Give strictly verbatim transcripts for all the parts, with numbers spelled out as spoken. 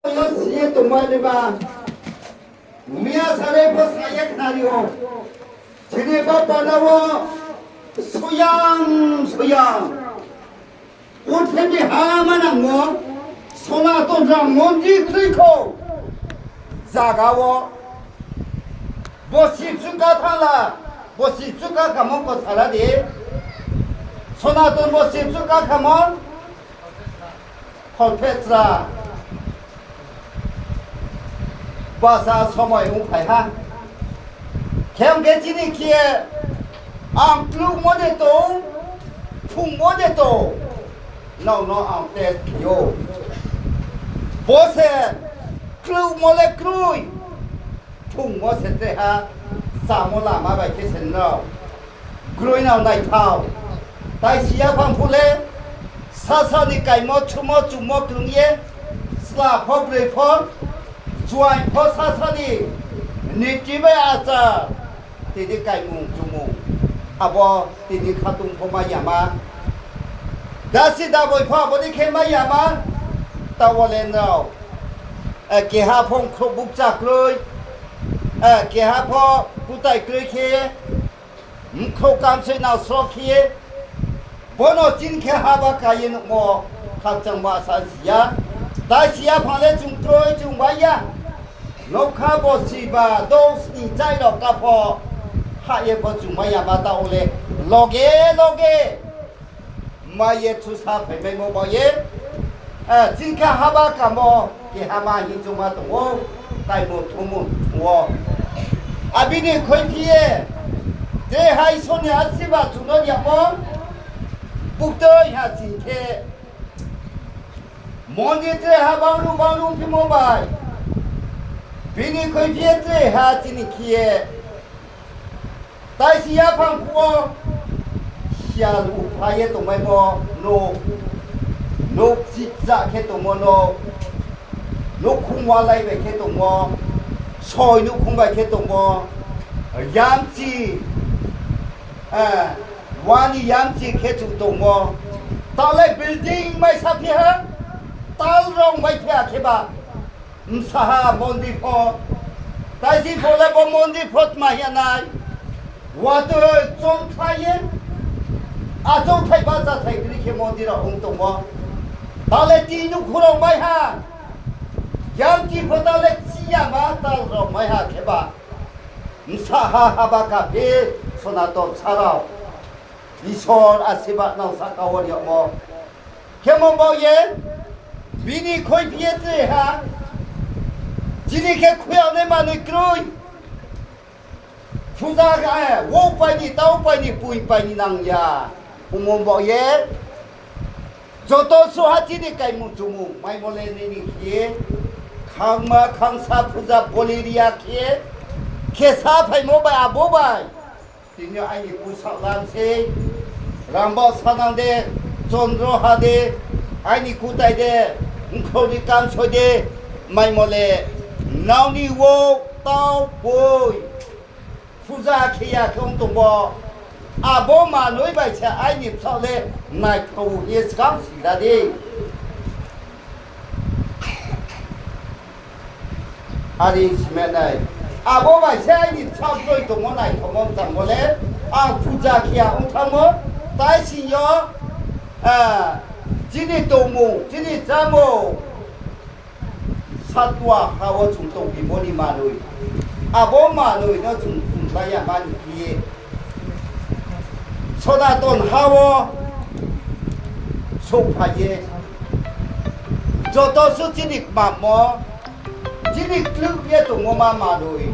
Yo si ye tongmai le ba, miya sare pho sa ye khnari ou. Chini bo panda wo soyang soyang purthimbi ha manangmo Sonaton Ram Mondir kroi khou. Zaga wo bosi chuka thanng la, bosi chuka khamo kosara di. Sonaton bosi chuka khamo kholphehchra basa somoi ongphai ha. Khe ong khe chini khe ang kluhmo de tong, phungmo de tong, nrao no ang test khe ou. Bo se kluhmo le kroi, phungmo se tre ha, chámo lama bai khe se nrao kroi nao naithao. Tai si yaphang phuh le, sasa ni kaimo, chumo, chumo krung ye, chla pho, broi pho, juaing pho, sasa ni niti bai achar, tini kaimung chumung, abo tini khatung pho mai yama. Dasi daboi pho abo ni khe mai yama, taoh wo le nrao, eh, keha pho khrouh bukcha kroi, eh, keha pho kutai kroi khe, mkhrouh kamsoi nao sroh khe, bono chini khe haba ka ye nuhmo khakchangma sa si ya. Tai si yaphang le chung kroi chung bai ya. Nougkha bosi ba dou sni chai rao ka pho, hah ye pho chung mai yama taoh le, loge loge mai ye thusa phaimaimo ba ye, eh, chini khe haba kamo keha ma hing chungma tong ou, kaimo thumo wo. Abo ni khuiphi ye, tre ha Isor ni asirbad chung no yagmo, buktui ha sing khe, mondir tre ha bangru bangru phimo bai, bini khuiphi ye tre ha chini khe ye, tai si yaphang phuh wo, sial upha ye tongmaimo nouh, nouh chikcha khe tongmo nouh, nouhkhong walai bai khe tongmo, soi nouhkhong bai khe tongmo, yamchi, eh, wani yamchi khe chung tongmo, taoh le building mai saphi ha, tal rong mai phi ha khe ba, bsa ha mondir pho, tai si pho le bo mondir pho tma hing ya nai, watoi chongkhlai ye, achouhthai bahchathai kri khe mondir rao ong tongmo, taoh le tini nouhkhong rao mai ha, yamchi pho taoh le chiyama tal rao mai ha khe ba, bsa ha haba ka phi Sonaton sa rao, Isor asirbad nrao sahka wo ri yagmo. Khemo baoh ye, bini khuiphi ye tre ha, chini khe khui yag nai manoi kroi. Phuja, eh, wouh pai ni, tau pai ni, poi pai ni nang ya. Ongmo baoh ye, joto suh ha chini kaimung chumung maimo le nini khe ye, khangma khangsa phuja boli ri ya khe, khe sa phaimo bai abo bai. Tini yo aini kusaoh lam sei, rangbaoh sanang de, chondro ha de, aini kutai de, mkhrouh ni kamsoi de, maimo le, nrao ni wouh, tau, poi, phuja khe ya khe ong tongmo, abo manoi bai se aini bsaoh le naithao ye skang sira di. Are sima nai. Abo bai se aini bsa broi tongmo naithaomo mtangmo le, ang phuja khe ya ong thanngmo, tai sing yo, ah, chini tongmung, chini chámung, satwa ha wo chung tongphimo ni manoi. Abo manoi no chung phrungkhlai ya mani khe ye, Sonaton ha wo souhphai ye, joto suh chini kmamo, chini kluh ye tongmo ma manoi,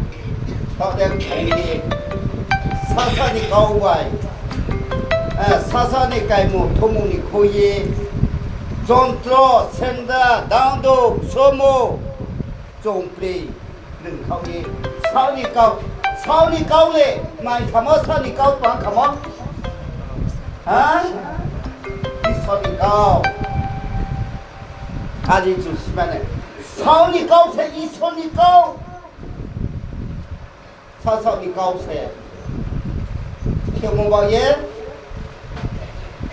taoh de khe sasa ni kau bai, eh, sasa ni kaimung thumung ni khui ye, jontro, senda, dangdou, somo, chongpri, rungkhaoh ye, saoh ni kau, saoh ni kau le, nai khamo, saoh ni kau tma khamo? Ha? Isor ni kau. Are chung sima nai. Saoh ni kau se Isor ni kau. Sa saoh ni kau se. Khemo baoh ye,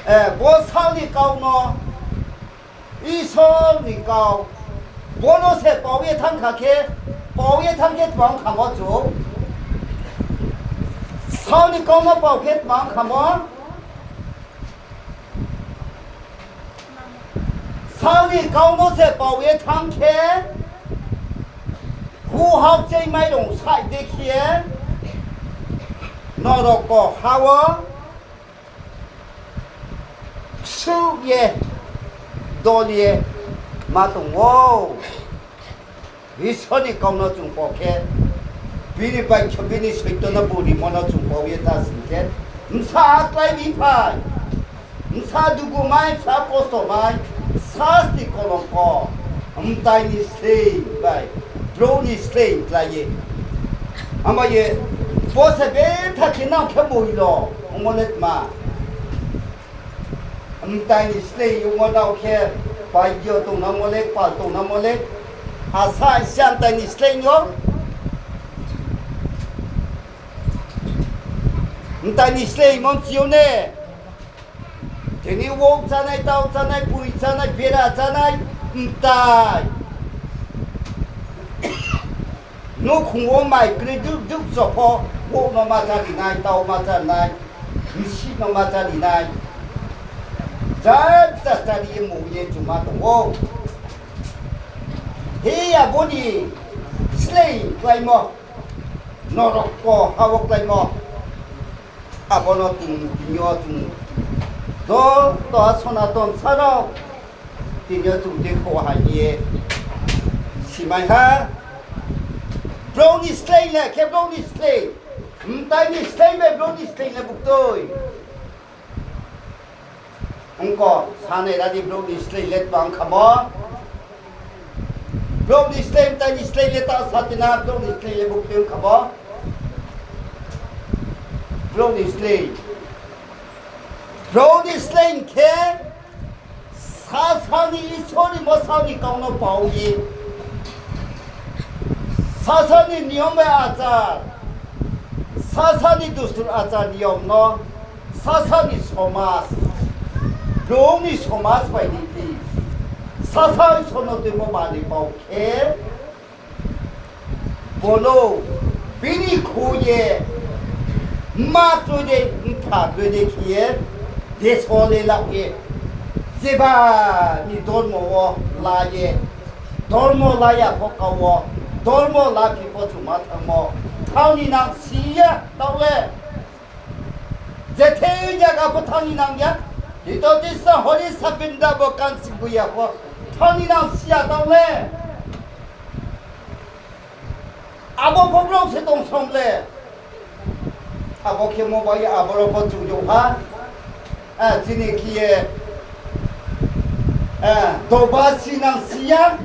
eh, bo saoh ni kau no, Isor ni kau, Bo no se pao ye thanng kha khe, pao ye thanng khe tma ong khamo chung? Sao ni kau no pao khe tma ong khamo? Sao ni kau no se pao ye thanng khe, huhao chei mairung saih dei khe ye, norok ko ha wo ksuh ye dol ye ma tong ou. Isor ni kau no chung pao khe, bini baikho, bini soito no bung rimo no chung pao ye ta sing khe, bsa klái ni phai, bsa dugu mai, bsa kosto mai, sasti kolongko, mtai ni sleing bai, brouh ni sleing klái ye. Abo ye, bo se betha khe nang khe moilo, ongmo le tma. Mtai ni sleing ongmo nang khe, pai yo tongnangmo le, pal tongnangmo le, asa sia mtai ni sleing yo. Mtai ni sleing mo mchi ou ne. Tini wouh chánai, tau chánai, poi chánai, bera chánai, mtai. Nouhkhong wo mai kroi duk duk chopho, wouh no ma chári nai, tau ma chári nai, msih no ma chári nai. Jat jat chári ye mung ye chuma tong ou. Hi abo ni sleing kláimo, norok ko ha wo kláimo. Abo no tini, tini yo chung joto Sonaton bsa rao, tini yo chung dekho hai ye simai ha. Brouh ni sleing le khe brouh ni sleing, mtai ni sleing bai brouh ni sleing le buktui. Ongko sanai ra di, brouh ni sleing le tma ong khamo? Brouh ni sleing, mtai ni sleing le ta sa ti na, brouh ni sleing le buktui ong khamo? Brouh ni sleing. Brouh ni sleing khe, sasa ni Isor ni bsa ni kau no pao ye, sasa ni niyom bai achar, sasa ni dustur achar niyom no, sasa ni somaj, brouh ni somaj bai ni ti, sasa Isor no tuimo manoi pao khe, bo no bini khui ye, mma kroi de, mpha kroi de khe ye, deso le la ye, jeba ni dormo wo la ye, dormo la ya pho kau wo, dormo la phi pho chuma thanngmo, thao ni nang si ya taoh le. Jethei zaga pho thao ni nang ya. Tito tisa hori sapinda bo kansi bu ya pho thao ni nang si ya taoh le. Abo pho brouh se tong song le. Abo khemo bai aboro pho chung yo ha. A, chini khe ye, a, dobasi nang si ya.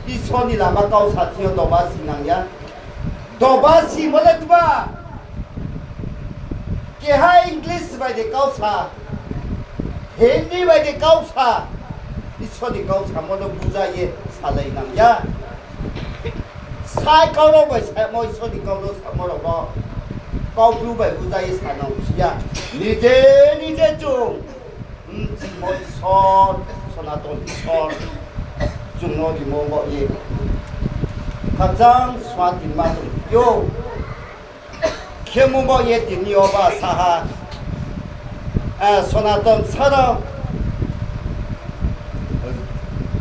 Isor ni lama kau sa thing yo dobasi nang ya. Dobasi mo le tma? Keha English bai de kau sa, Hindi bai de kau sa, Isor ni kau samo no buja ye salai nang ya. Sai kau rao bai samo, Isor ni kau no samo rao no, Kaubru bai buja ye sa nang si ya. Nije nije chung mchimo Isor, Sonaton Isor, chung no rimo baoh ye khakchang sma tinma tong yo. Khemo baoh ye tini yo ba sa ha, a, Sonaton bsa rao,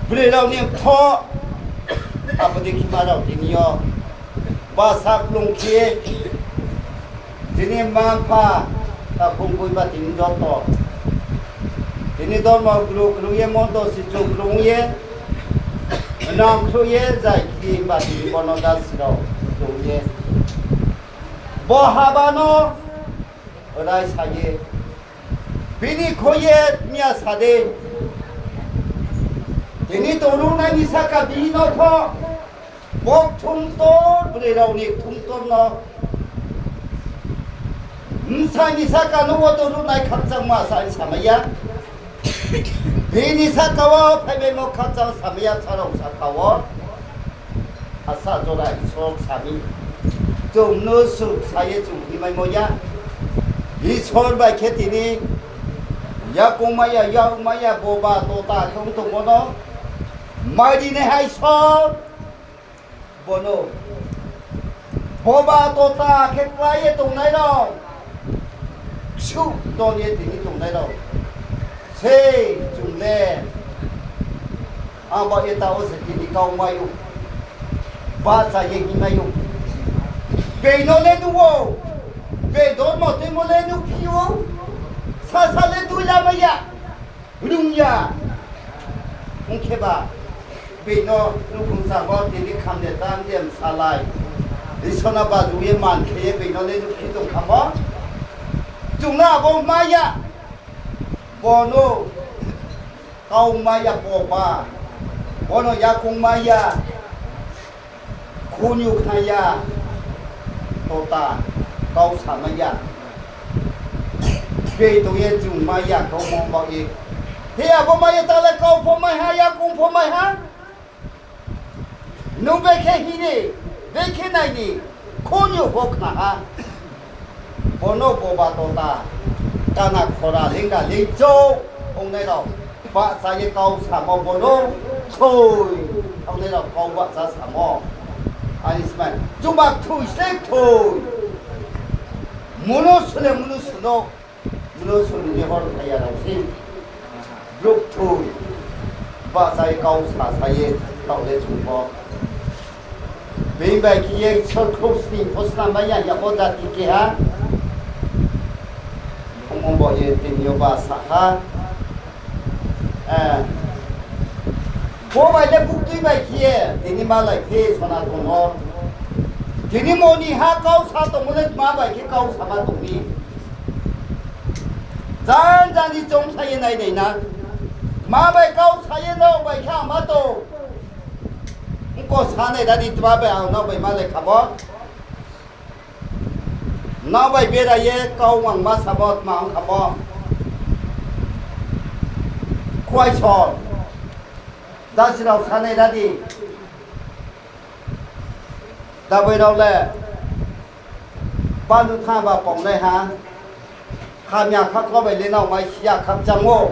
broi rao ni mthoh, abo dei khema rao tini yo ba sa klung khe, tini mma mpha, takhum boi ba tini joto, tini dormo gru krung ye, monto sichu krung ye, nang khruh ye, zai khe ba tini bono dasi rao krung ye. Bo haba no raisa ye, bini khui ye miya sa di. Tini tongruhnai ni sahka bini no pho, bo kthumtor, broi rao ni kthumtor no, bsa ni sahka no wo tongruhnai khakchangma sa samai ya. Bini sahka wo phaimaimo khakchang samai ya, bsa rao sahka wo. Asa jora Isor sa mi. Chung no sung sa ye chung hingmaimo ya. Isor bai khe tini yakongmai ya, yakmai ya, boba tota khe ong tongmo no. Mai ri nai hai Isor, bo no. Boba tota khe klái ye tongnai rao, ksuh don ye tini tongnai rao. Sei chung le, ang ba eta wo se tini kau mai ou, bahcha ye hingmai ou. Being no le nuh ou, being dormo tuimo le nuhphi ou, sasa le tuilamai ya, rung ya. Ong khe ba, being no nuhkhong sa bo tini kham de tam de msalai. Isor no baju ye man khe ye being no le nuhphi tong khamo. Chung no abo mai ya. Bo no kau mai ya boba. Bo no yakoung mai ya. Khunju khna ya, tota, kau samai ya. Beitung ye chung mai ya, kau mong baoh ye. He abo mai ye ta le kau pho mai ha, yakoung pho mai ha. Nung bekhe hing ni, bekhe nai ni, khunju pho khna ha. Bo no boba tota, kana khora lengga lengchouh ongnai rao, bahcha ye kau samo bo no, thoi, ongnai rao kau bahcha samo. Ani smai, chungba thoi se thoi. Mnusu le mnusu no, mnusu ni hor phai ya rao se. Brouh thoi, bahcha ye kau sasa ye, taoh le chung pho. Being bai khe ye Isor khrouhsning pho snam mai ya, ya bo jati keha. Omo bo ye tini yo ba sa ha. Eh, bo bai le buktui bai khe ye, tini malai phi sona tong ou. Tini moni ha kau sa tongmo le tma bai khe kau sama tong mi. Jan jani choungsa ye nai nai na. Tma bai kau sa ye nrao bai khe ama tong. Ongko sa nai ra di tma bai ang nrao bai malai khamo. Nrao bai bera ye kau ang ma samo tma ong khamo. Khuaisor. Dasi rao sa nai ra di. Dabai rao le, panu thanng ba pongnai ha, hamya khaklo bai le nrao mai siya khakchang ou.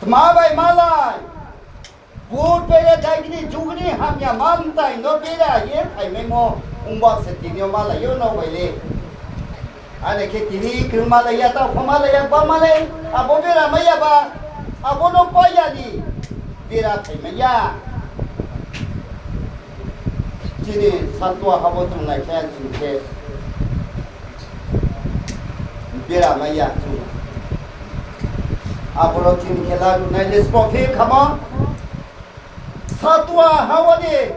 Tma bai malai, bur pere daigini jugni hamya mamtai no bera ye phaimaimo, ongba se tini yo malai yo nrao bai le. Are khe tini krung malai ya, tao pho malai ya, ba malai, abo bera mai ya ba, abo no pai ya ni, bera phaimai ya. Chini satua ha wo chung nai khe, chung khe bera mai ya chung. Aboro chini khe laru nai le sbo khe khamo. Satua ha wo ni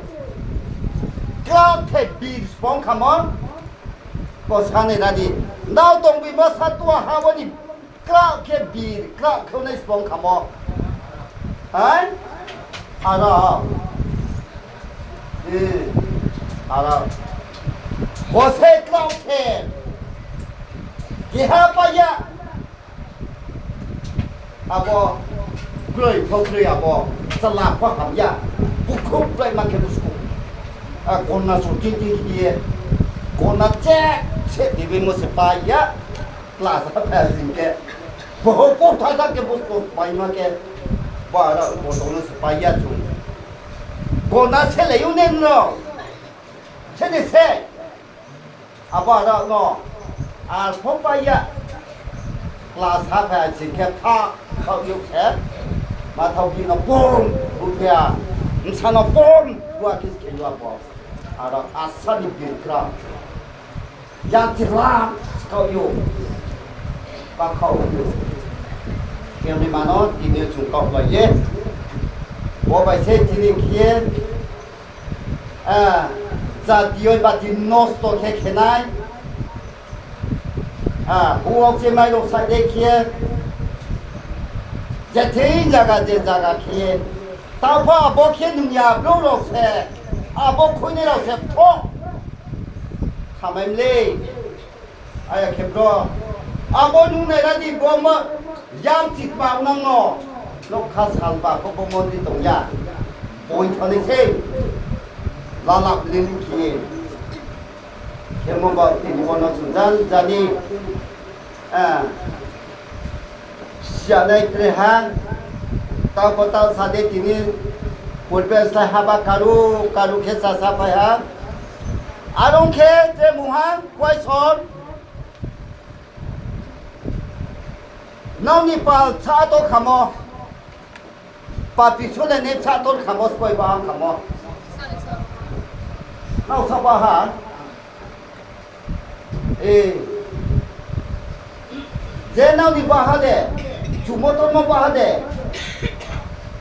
kla khe bir sbo khamo. Bo sa nai ra di. Nrao tongbi ma satua ha wo ni kla khe bir, kla khe nai sbo khamo. Hai? Aro. Eh, aro. Bo se kla khe. Keha pai ya. Abo kroi pho kroi abo, chla pho ham ya, bukhrouh kláima khe buskouh. A, kona so king king khe ye, kona chek se dibi mo se pai ya, kla sa pha sing khe, boho kotha tha khe buskouh paima khe, bara bo tong no se pai ya chung. Kona se le yo ne no, se de se. Abo aro no, ar pho pai ya. Kla sa phai sing khe pha, khaoh youh se. Ma thao bi no pom, bu khe a. Bsa no pom, bu a khe khe yo abo. Aro asa ni birkra. Yang chikla, khaoh youh. Ba khaoh youh. Khe ni ma no, tini chung khaoh bai ye. Bo bai se tini khe. Ah, jati yo bati nosto khe khe nai. Ah, buok se mai rok sai de khe. Je thing zaga je zaga khe. Tao pho abo khe nung ya brouh rok se. Abo khuinai rok se pho. Khamai mle. Aya khe bro, abo nung nai ra di, bo ma, yang chikma nang no, nokha salba pho bo mondri tong ya. Boi thani se, lalap lili khe. Khemo ba tini bo no chung jan jani, ah, siyanai tre ha, Tao bo tao sa di tini, purbe slái haba karu karu khe chasa phai ha. Are ong khe je mungha kuaison, nrao ni pal bsa to khamo, papi sule ni bsa to khamo, soi ba ang khamo. Nrao sa ba ha. E, je nrao ni baha de, chumo tormo baha de,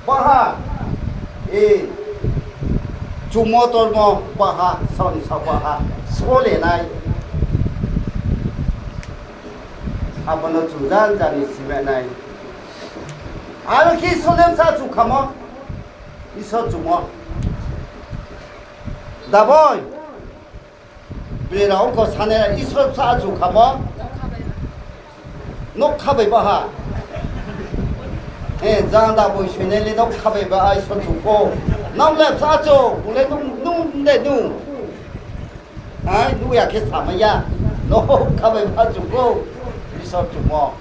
baha, e, chumo tormo baha, saoni sa baha, sole nai. Abo no chung jang jani sima nai. Aro khe Isor le bsa chu khamo, Isor chumo. Daboi. Broi rao ongkho sane Isor bsa chu khamo. Nougkha bai baha. E, jang daboi soinai le nougkha bai ba Isor chu pho. Nrao le bsa chu, bung le nung, nung de nung. Ai, nuh ya khe samai ya. Nougkha bai ba chu pho. Isor chumo.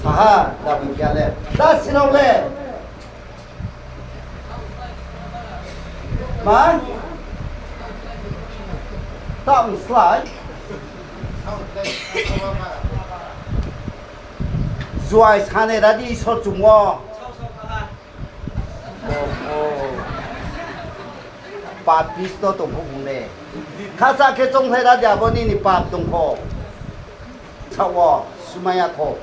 Saha, daboi khe le. Dasi rao le. Ma? Tang slái. Juai sane ra di Isor chumo. Papisto tong pho bung le. Khasa khe choungkhlai ra di abo nini pap tong pho. Sao, sumai ya kho.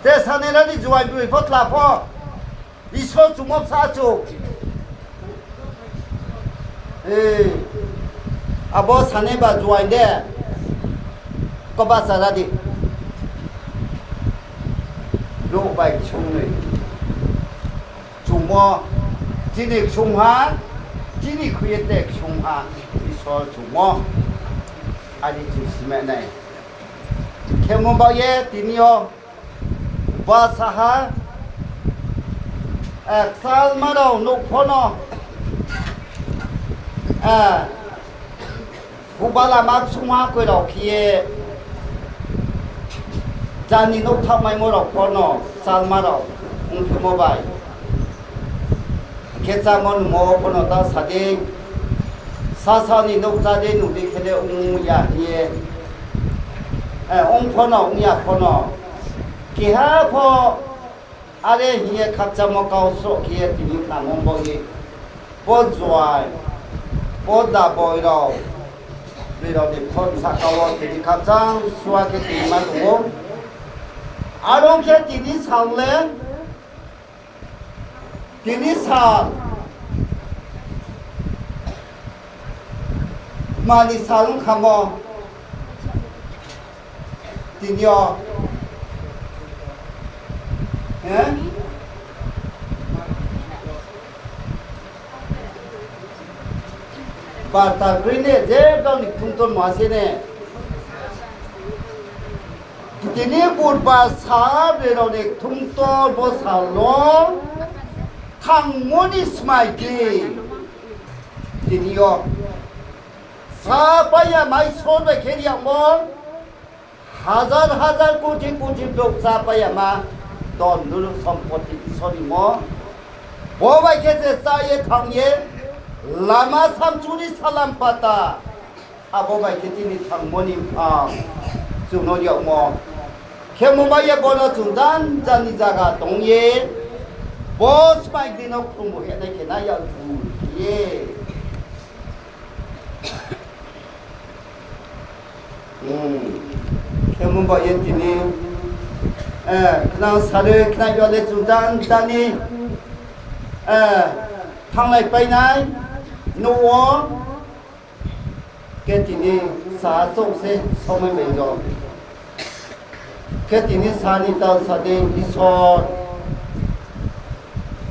Te sane ra di juai broi pho tla pho. Isor chumo bsa chu. E, abo sane ba juai de. Koba chara di. Nouh bai ksung noi. Chumo, chini ksung ha, chini khui ye te ksung ha, Isor chumo. Adi chung sima nai. Khemo ba ye tini yo, ba saha, e, kchalma rao nouh pho no, e, huba lama ksungha koi rao khe ye, jani nouh thaohmaimo rao pho no, kchalma rao, ongphimo bai. Khe chámo nungmo wo pho no ta sa di, sasa ni nouh chá di nung di khe le ong ya hing ye, e, ong pho no, ong ya pho no, keha pho, are hing ye khakchangmo kau sroh khe ye tini khnamo bo ye. Bo juai, bo daboi rao, broi rao ni phone sahka wo tini khakchang sua khe tini ma tong ou. Are ong khe tini sal le, tini sal, mani sal ong khamo, tini yo, e? Barta kroi ne, je brao ni kthumtor ma se ne. Tini Budbar sal, broi rao ni kthumtor bo sal wo thangmo ni smai di. Tini yo sa pai ya mai sor bai khe ri yagmo. Hazar hazar koti koti brouh chá pai ya ma, don dulu sompoti Isor rimo. Bo bai khe se chá ye thang ye, lama samchuri salam pata, abo bai khe chini thangmo ni mphang chung no yagmo. Khemo bai ye bo no chung jan jan ni zaga tong ye, bo smai di no khlumbo henai khe nai yag ju ye. Khemo bai ye tini, khnang sarui khnai yo le chung jan jan ni, thannglai painai, nouh wo, khe tini sa chouh se somoi bai jo. Khe tini sa ni tal sa di Isor,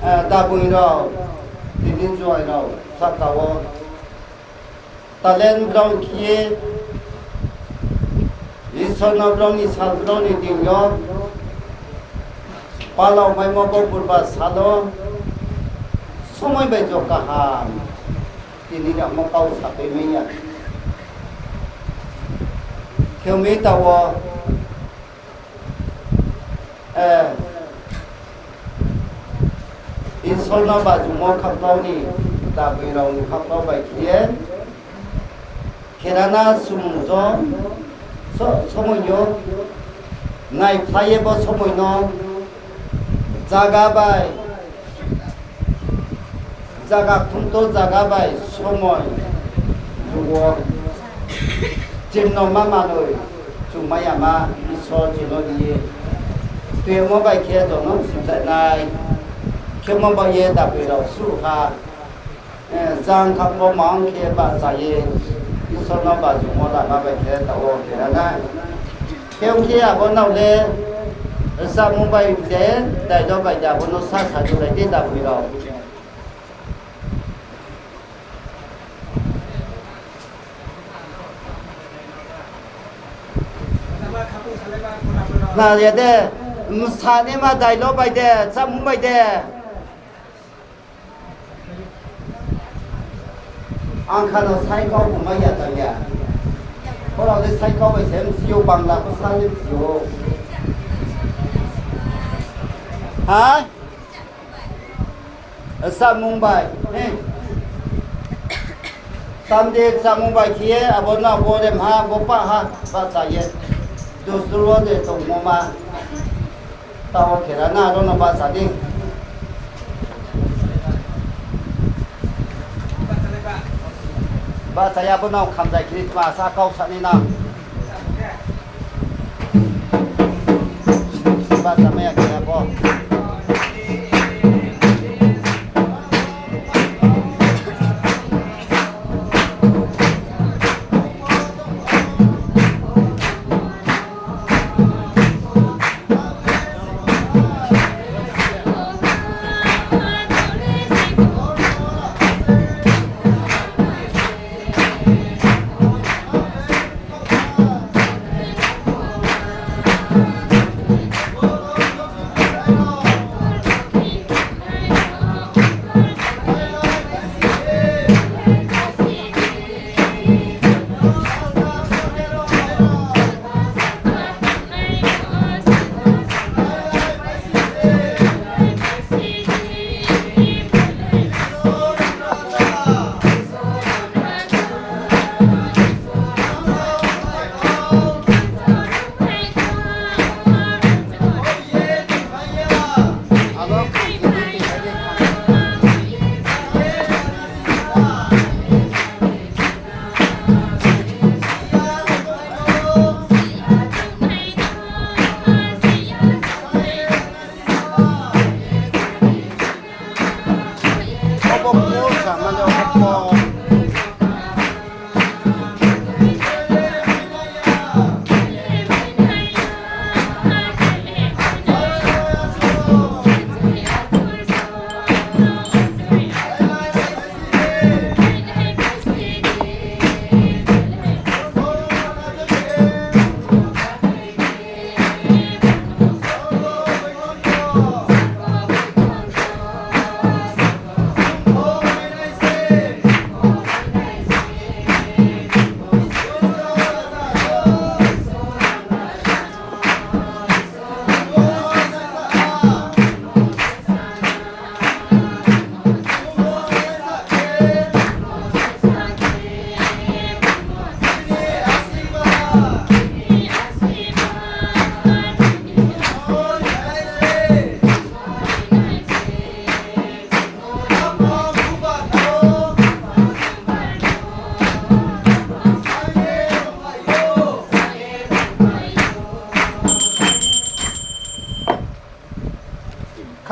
daboi rao, tini juai rao sahka wo talent brao khe ye, Isor no brao ni sal brao ni deing yo, palao maimo bo Budbar sal wo, somoi bai jo kaham, tini yagmo kau sapai mai ya. Khe mi ta wo, Isor no bajungmo khakchang ni, daboi rao ni khakchang bai khe ye, kherana sumung jo, so-, somoi yo, naiphlai ye bo somoi no, zaga bai, zaga kthumto zaga bai somoi jugo, chini no ma manoi, chung mai yama, Isor chini no ri ye, tuimo bai khe jonom simchanai, khemo bai ye daboi rao suh ha. Eh, jang kha bo mang khe bahcha ye, Isor no bajungmo lama bai khe taoh wo khe ra na. Khe ong khe abo nao le, samung bai de, dailo bai de, abo no sa sa ju lai di daboi rao. Na ye de, msa ni ma dailo bai de, samung bai de. Ang kha no sai kau bo mai ya tang ya. Borao le sai kau bai se msi ou, Bangla pho sa le msi ou. Ha? Samung bai. He. Tamde samung bai khe ye, abo no bo remha, bo pah ha, bahcha ye. Dustur wo de tongmo ma. Taoh wo khe ra na, aro no bahcha di. Bahcha ya bo no khamjai khe tma sa kau sa ni na. Bahcha mai ya khe abo.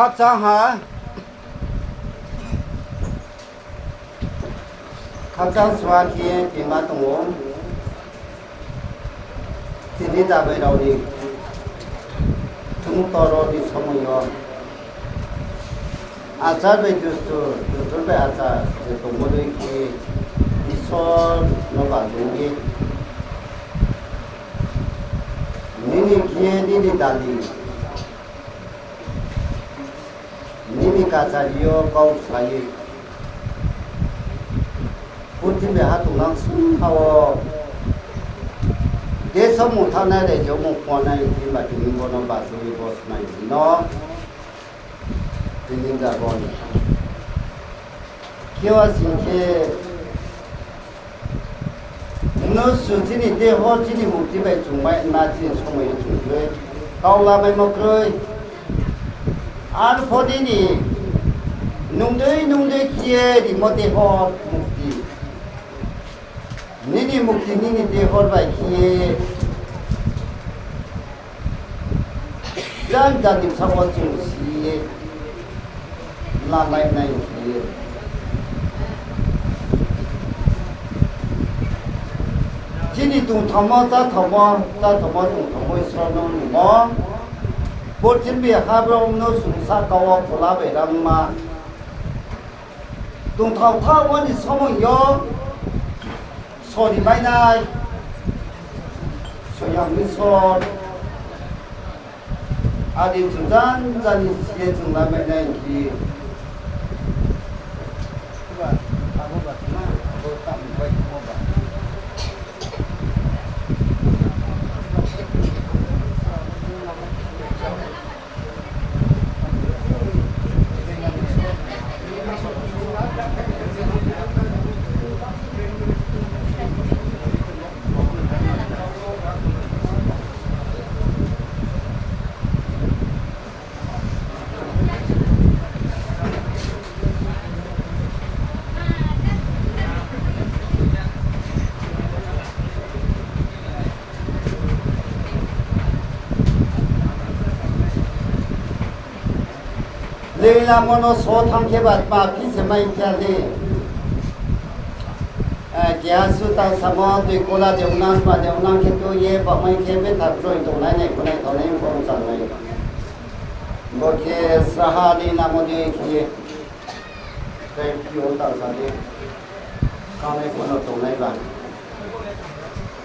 Khakchang ha. Khakchang sua khe ye tingma tong ou. Tini dabai rao ni thung toro ni somoi yo achar bai dustur, dustur bai achar je tongmo dei khe Isor no bajung ye, nini khe nini dali, nini kachari yo kau sa ye, purthimbi ha tongnang sung ha wo, deso mung thanngnai, rajyo mung phuanai himba tini bo no bajung ye bo smai di no. Ni jabon. Khe wa sing khe, mnusu chini deho chini mukti bai chung mai na chini somoi yo chung kroi. Kau lamaimo kroi. Arpho nini nungdei nungdei khe ye rimo deho mukti. Nini mukti nini deho bai khe ye janja ni bsaoh wo chung si ye lalai nai khe ye. Chini tongthaomo, chathaomo, chathaomo, tongthaomo Isor no numo. Purthimbi ha brouh no sungsa kau wo phola bai rangma. Tongthao thaomo ni somoi yo sori mai nai. Soyang Isor. Adi chung janja ni si ye chung lamai nai khe. Lei lamo no so thanng khe ba tma phi se mai khe le. Eh, keha su ta samo tui kola de ongnang, tma de ongnang khe tui ye, bamai khe bethak kroi tongnai nai, khonai tongnai, bong changnai. Bo khe sraha ni namo de khe ye. Tei phi o ta sa de. Kaunai pho no tongnai ba.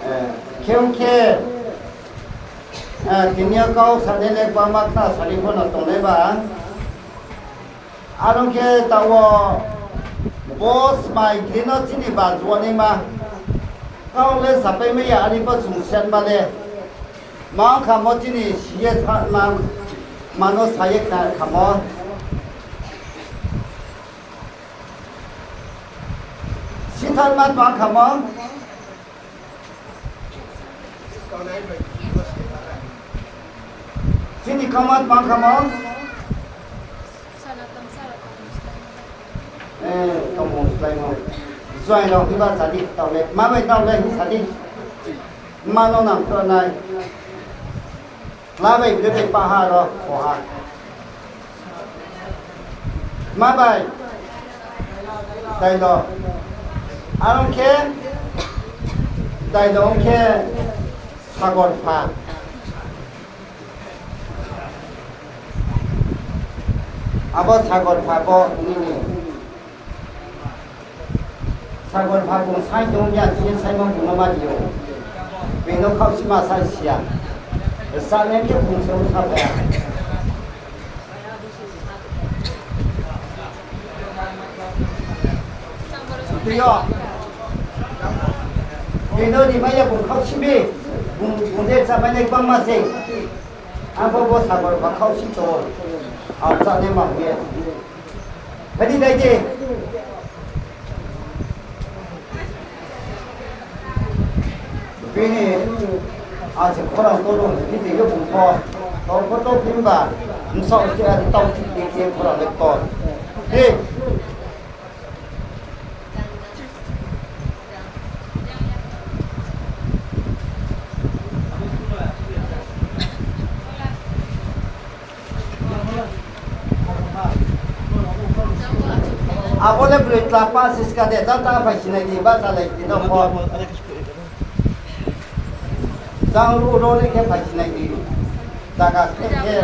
Eh, khe ong khe, eh, tini yo kau sa de le bangma khna sari pho no tongnai ba. Aro khe taoh wo bo smai gri no chini ba juanaima. Kau le sapai mai ya, ani bo chung siatma le. Ma ong khamo chini si ye thanma, mano sa ye khna khamo. Si thanma tma khamo. Chini kama tma khamo? Eh, tongmung sláimo. Join rao himba sadi, taoh le, ma bai taoh le hing sadi. Ma no nang kro nai. Kla bai bede bai paha ro, koha. Ma bai? Dailo. Aro khe, dailo ong khe sagor pha. Abo sagor pha bo nini. Sagor pha bung sai tong ya, si saimo bung no ma ri ou. Bini khaoh sima sai si ya. Sa le khe bung se ong sa phai ya. Tui yo. Bini rimai ya bung khaoh simi. Bung, bung de chámai nai gbangma se. Ang pho bo sagor pha khaoh si tong ou. Ang chánaima hing ye. Phai di, dai di. Bini, a, se khorang to dong, bini yo bung pho. To pho to himba, bsaoh se a di tau di khe khorang le to. Di. Abo le broi tla pa siska de, jang ta phai sinai di, ba salai di no pho. Jang ro ro le khe phai sinai di. Jaga khe khe.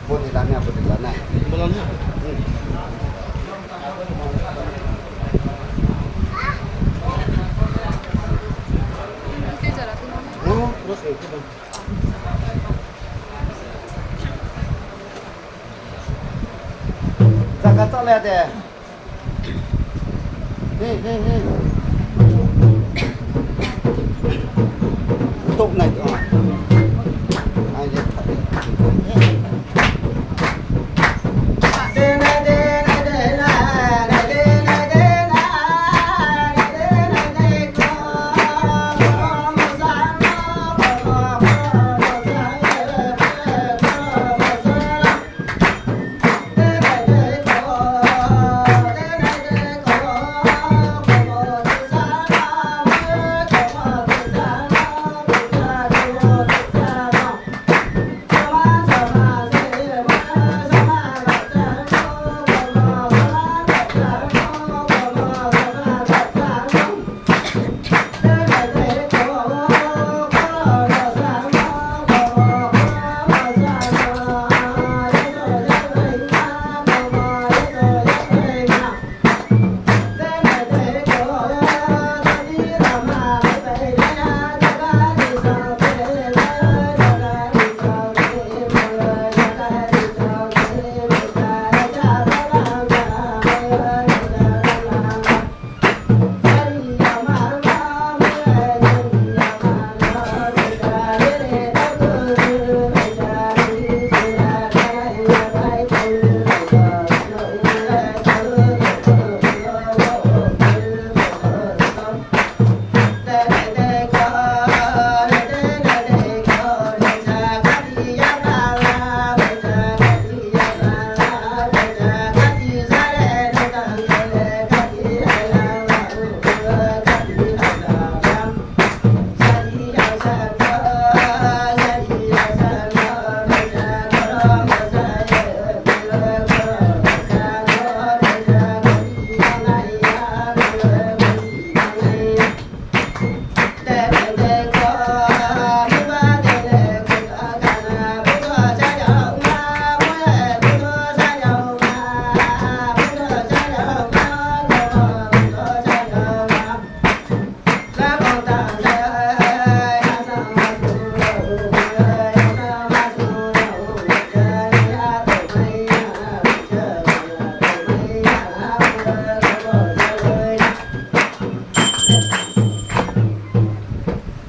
Bodi lana, bodi lana. Jaga chalai de. Tok nai tong. Ai de.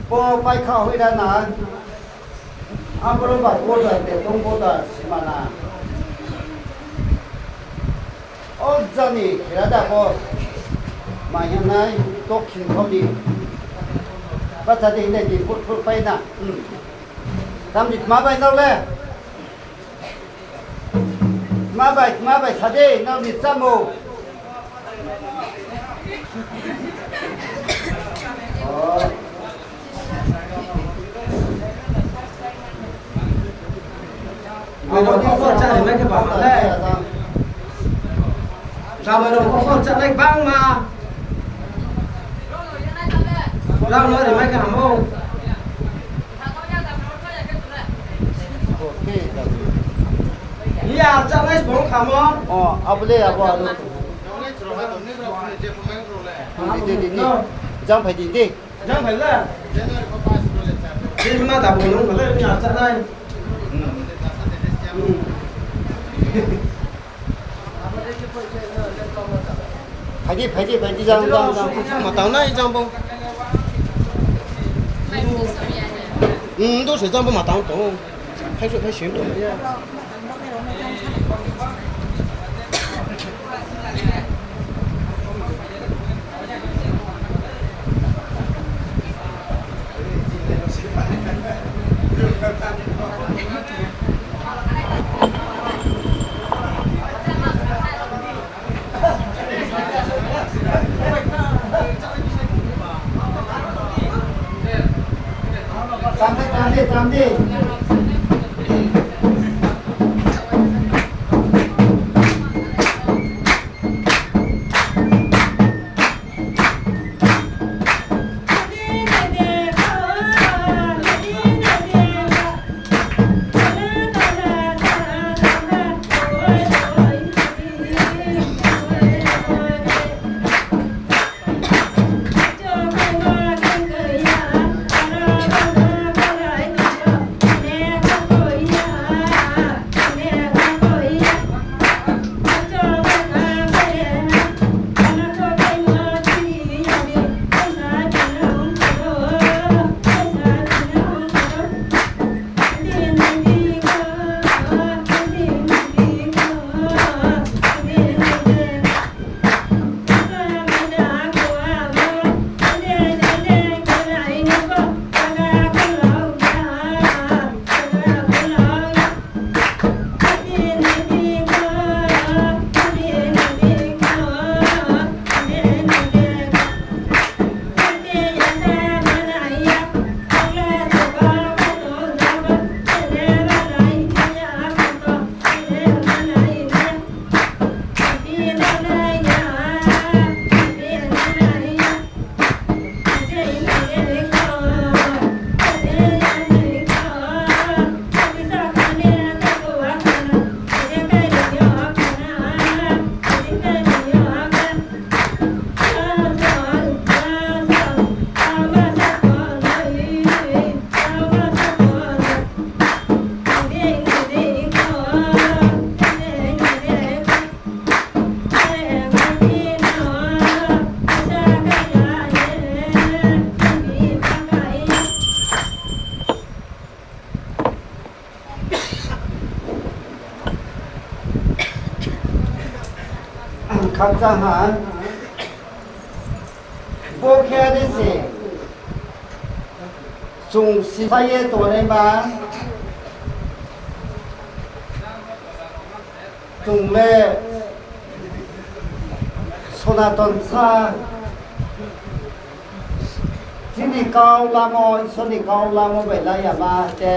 Bo paikha hoih ra na. Aboro ba order de tong bo da simana. O jani khera da bo. Mai hing nai, tokhin thao di. Bacha di hing nai di, phut phut pai na. Hmm. Tam di kma bai nrao le. Kma bai, kma bai sa di, nrao ni chámo. Abo ni kho chá ri mai khe ba le. Chá bai rao kho chá nai bangma. Rao no ri mai khe hamo. Iya, chá nai sbong khamo. O, abo le, abo, abo. Di, di, di, di. Jang phai di, di. Jang phai le. Di ma da bo nung le, ni a chá nai. Hmm. Phai di, phai di, phai di, jang, jang, jang. Ma tang nai jang bo. Hmm, do se jang bo ma tang tong. Phai su, phai su tong. Cham di, cham di, cham di. Khakchang ha, bo khe are se chung sisa ye tongnaima, chung le Sonaton sa, chini kau lamo, Isor ni kau lamo bai la yama te,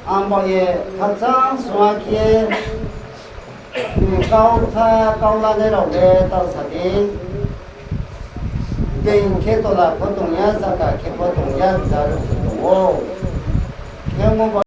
ang bo ye khakchang sua khe, kau sa, kau lanai rao le tau sa di. Being khe tola pho tong ya, zaga khe pho tong ya, ja rao se tong ou. Khe mo